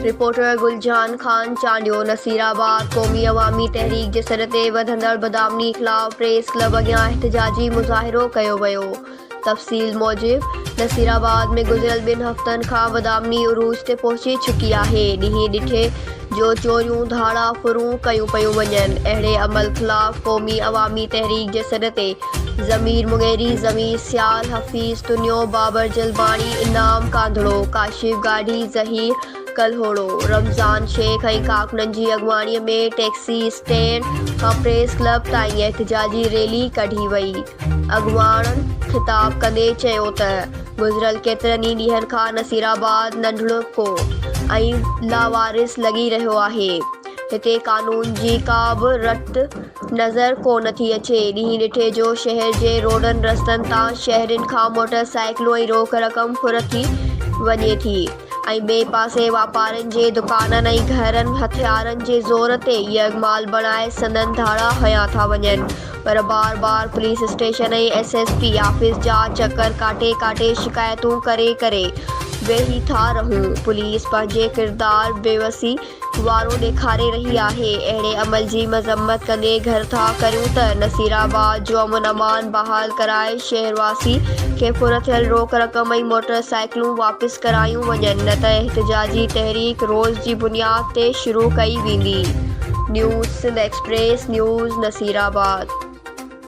Reporter گل جهان خان چانڊيو، نصيرآباد، قومي عوامي تحريڪ جي سڏ تي وڌندڙ بدامني خلاف پريس ڪلب اڳيان احتجاجي مظاهرو ڪيو ويو. تفصيل موجب نصيرآباد ۾ گذريل ٻن هفتن کان بدامني عروج تي پهچي چڪي آهي، ڏينهن ڏٺي جو چوريون، ڌاڙا، ڦرون ڪيون پيون وڃن، اهڙي عمل خلاف قومي عوامي تحريڪ جي سڏ تي ضمير مغيري، ضمير سيال، حفيظ تنيو، بابر جلباڻي، انعام ڪانڌڙو، ڪاشف گاڏهي، ظهير ڪلهوڙو، رمضان شيخ ۽ ڪارڪنن جي اڳواڻي ۾ ٽيڪسي اسٽينڊ کان پريس ڪلب تائين احتجاجي ريلي ڪڍي وئي. اڳواڻن خطاب ڪندي چيو ته گذريل ڪيترن ئي ڏينهن کان نصيرآباد ننڍڙڪو ۽ لاوارث لڳي رهيو آهي، هتي قانون جي ڪا به رٽ نظر ڪونه ٿي اچي، ڏينهن ڏٺي جو شهر جي روڊن رستن تان شهرين کان موٽر سائيڪلون ۽ روڪ رقم ڦر ٿي وڃي ٿي ۽ ٻئي پاسي واپارين جي دڪانن ۽ گهرن هٿيارن جي زور تي يرغمال بڻائي سندن ڌاڙا هنيا ٿا وڃن. پر بار بار police station ۽ S S P office جا چڪر ڪاٽي ڪاٽي شڪايتون ڪري ڪري ويهي ٿا رهون، پوليس پنهنجي ڪردار بيوسي وارو ڏيکاري رهي آهي، اهڙي عمل جي مذمت ڪندي گهر ٿا ڪريون ته نصيرآباد جو امن امان بحال ڪرائي شهرواسي کي ڦر ٿيل روڪ رقم ۽ موٽر سائيڪلون واپس ڪرايون وڃن نه ته احتجاجي تحريڪ روز جي بنياد تي شروع ڪئي ويندي. News Sindh express news Nasirabad.